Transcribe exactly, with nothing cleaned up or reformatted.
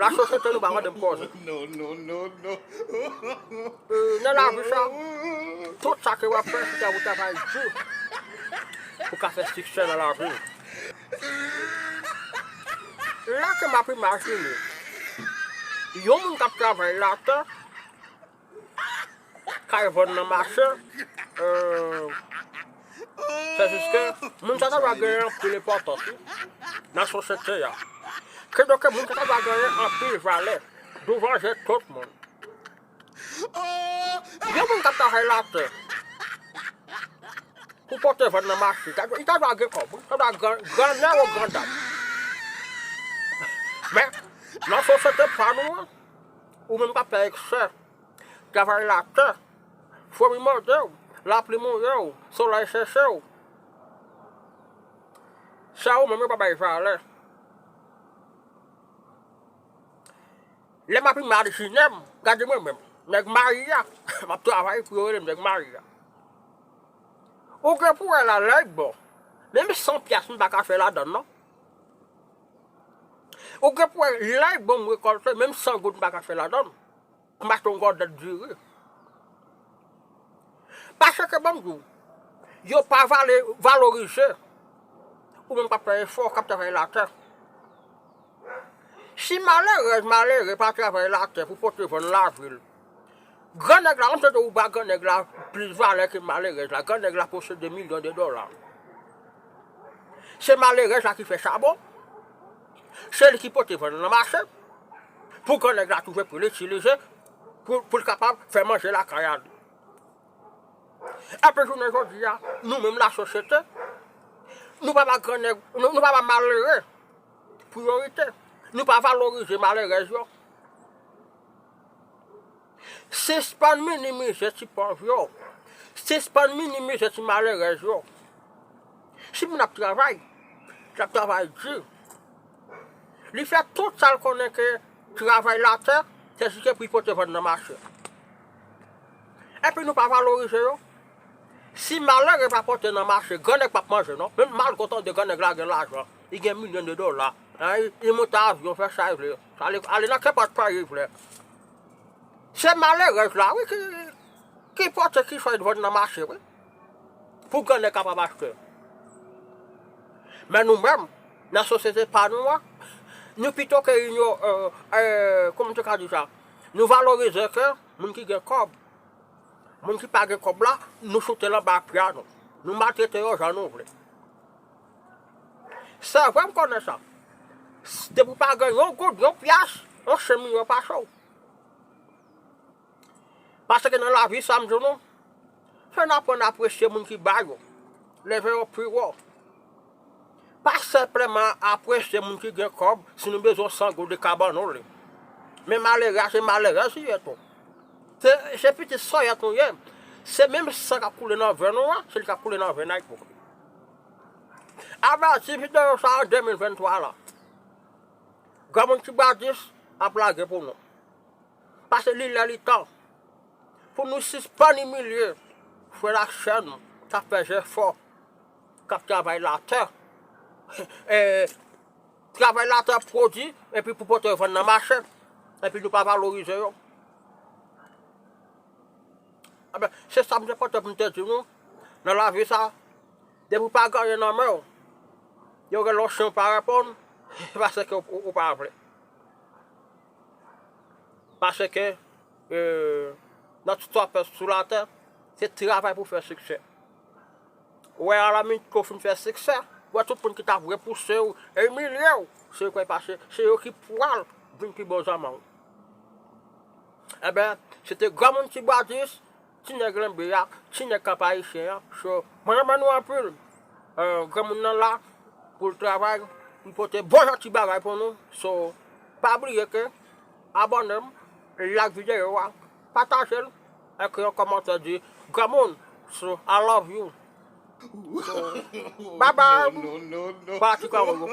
Lasosyete nou pa mande m koze. Non, non, non, non. Nan lavi sa, tout sa ke w ap fè, se ta pou travay di pou ka fè siksè nan lavi. La ke m ap imajine yon moun k ap travay latè, k al vann nan mache, euh, se jis ke moun sa ta dwe genyen anpil enpòtans, wi, nan sosyete a. Kidonk, moun sa ta dwe genyen anpil valè douvan je tout moun. Yon moun k ap travay latè pou pote vann nan mache, li ta dwe gen kòb, wi, sa dwe gran, gran nèg ou gran dam. Men, nan sosyete pa nou an, ou menm k ap fè eksè, travay latè, foumi mòde w, lapli mouye w, solèy seche w. Sa ou menm yo pa bay valè. Lè m ap imajine m, gade mwen menm, nèg mayi a, m ap travay pou yo rele m nèg mayi a. Ou gen pou wè la, lè l bon, menm san pyas m pa ka fè ladann non. Ou gen pou wè, lè l bon m rekòlte, menm san goud m pa ka fè ladann. M achte yon gòdèt diri. Paske ban m di w, yo pa vale, valorize ou menm k ap fè efò, k ap travay latè. Si malerèz, malere pa travay latè pou pote vann lavil, grannèg la, m tande ou ba grannèg la plis valè ke malerèz la, grannèg la posede milyon de dola. Se malerèz la ki fè chabon, se li ki pote vann nan mache, pou grannèg la twouve pou l itilize, pou, pou l kapab fè manje lakay a li. Epi jounen jodi a, nou menm lasosyete, nou pa ba grannèg, nou, nou pa ba malere priyorite. Nou pa valorize malerèz yo. Sispann minimize ti pòv yo. Sispann minimize ti malerèz yo. Si moun ap travay, l ap travay di. Li fè tout sa l konnen ke travay latè, se jis ke pou l pote vann nan mache. Epi nou pa valorize yo. Si malere pa pote nan mache, grannèg p ap manje non. Menm malgre w tande grannèg la gen lajan, li gen milyon de dola, hein, li, li monte avyon, fè sa li vle, ale, ale nan kenpòt peyi li vle. Se malerèz la, wi, ki, ki pote, ki fè vann nan mache, wi. Pou grannèg kapab achte. Men nou menm, nan sosyete pa nou an, nou pito ke inyo-, euh, euh, kòman te ka di sa? Nou valorize ke moun ki gen kòb. Moun ki pa gen kòb la, nou choute l anba pye a nou. Nou maltrete yo jan nou vle. Se vre m konnen sa. Depi w pa gen yon goud, yon pyas, yon chen milyon pase w. Paske nan lavi sa m di nou, fò n aprann apresye moun ki ba yo, leve yo pi wo. Pa senpleman apresye moun ki gen kòb, si nou bezwen san goud li ka ban nou li. Men malere a se malerèz li ye tou. Se, se pitit sòyèt nou ye. Se menm san k ap koule nan venn ou an, se li k ap koule nan venn a tou. Avèti videyo sa an de mil venntwa la. Granmoun Tibwadis ap lage pou nou. Paske li lè li tan pou nou sispann imilye frè ak sè nou k ap fè jefò, k ap travay latè. E, travay latè ap pwodui, epi pou pote vann nan mache, epi nou pa valorize yo. Enben, se sa m te pote pou m te di nou, nan lavi sa, depi w pa gen anyen nan men w, yo rele w chen w pa reponn, se paske w, w, w pa vle. Paske, euh, nan tout sa w ap fè sou latè, se travay pou fè siksè. Ou wè, alaminit ke w fin fè siksè, ou wè tout moun ki t ap repouse w, imilye w, se yo k pral pase, se yo ki pral vin pi bon zanmi w. Enben, se te granmoun Tibwadis, ti nèg Lenbe a, ti nèg Kap Ayisyen an. So, mwen renmen nou anpil. Euh, granmoun nan la pou l travay, pou l pote bon jan ti bagay pou nou. So, pa bliye ke abòne m, like videyo a, pataje l, ekri yon kòmantè, di, "Granmoun, so, I love you." So, bye bye. Pati kòm ou.